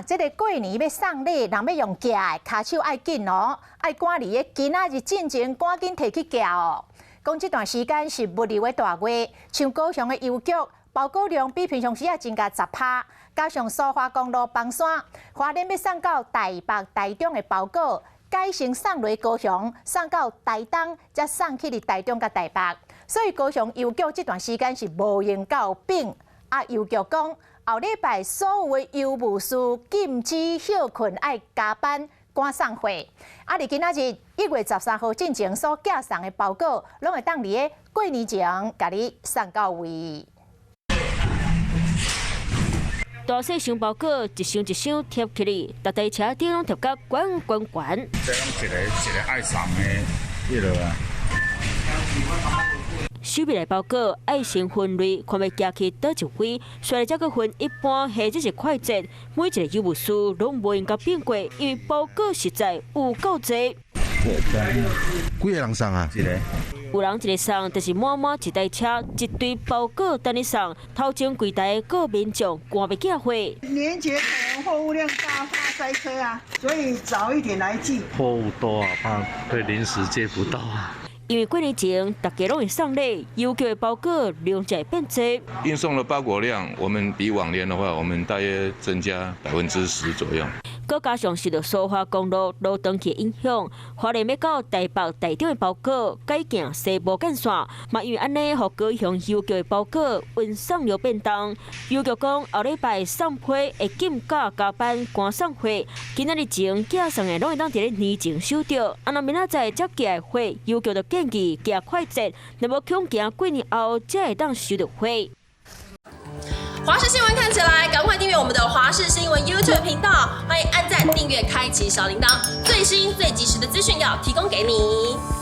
啊，這个過年欲送禮，人欲用寄的，跤手愛緊哦，愛趕佇咧今仔日進前趕緊提去寄哦。講這段時間是物流的大月，像高雄的郵局包裹量比平常時仔增加10趴，加上蘇花公路崩山，花蓮欲送到台北、台中的包裹，改成送來高雄，送到台東，才送去佇台中佮台北。所以高雄郵局這段時間是無閒到變。啊，郵局講後禮拜所有的郵務士禁止歇睏，愛加班趕送貨。啊，佇今仔日1月13號進前所寄送的包裹，攏會當佇咧過年前共你送到位。大細箱包裹一箱一箱疊起來，逐台車頂攏疊甲懸懸懸。這攏一个一个愛送的彼落啊。收入來包裹愛先分類，看欲寄去佗一位，紲來才閣分一般或者是快捷。每一个郵務士攏無閒共變過，因為包裹實在有夠濟。幾个人送啊？一个。有人一个送，就是滿滿一台車，一堆包裹等你送。頭前櫃台閣民眾趕欲寄貨。年節可能貨物量大，怕塞車啊，所以早一點來寄。貨物多啊，怕會臨時接不到啊。因為過年前大家攏會送禮，郵局的包裹量才會變濟。運送的包裹量，我們比往年的話，我們大約增加10%左右。閣加上受到蘇花公路路斷去影響，花蓮欲到台北、台中的包裹改行西部幹線，嘛因為按呢，予高雄郵局的包裹運送量變重。郵局講後禮拜送批會禁假加班趕送貨，今仔日前寄送的攏會當佇咧年前收著。啊，若明仔載才寄的貨，郵局就建議寄快捷，若無恐驚過年後才會當收著貨。華視新聞看起來，趕快訂閱我們的華視新聞 YouTube 頻道，歡迎按讚、訂閱、開啟小鈴鐺，最新最及時的資訊要提供給你。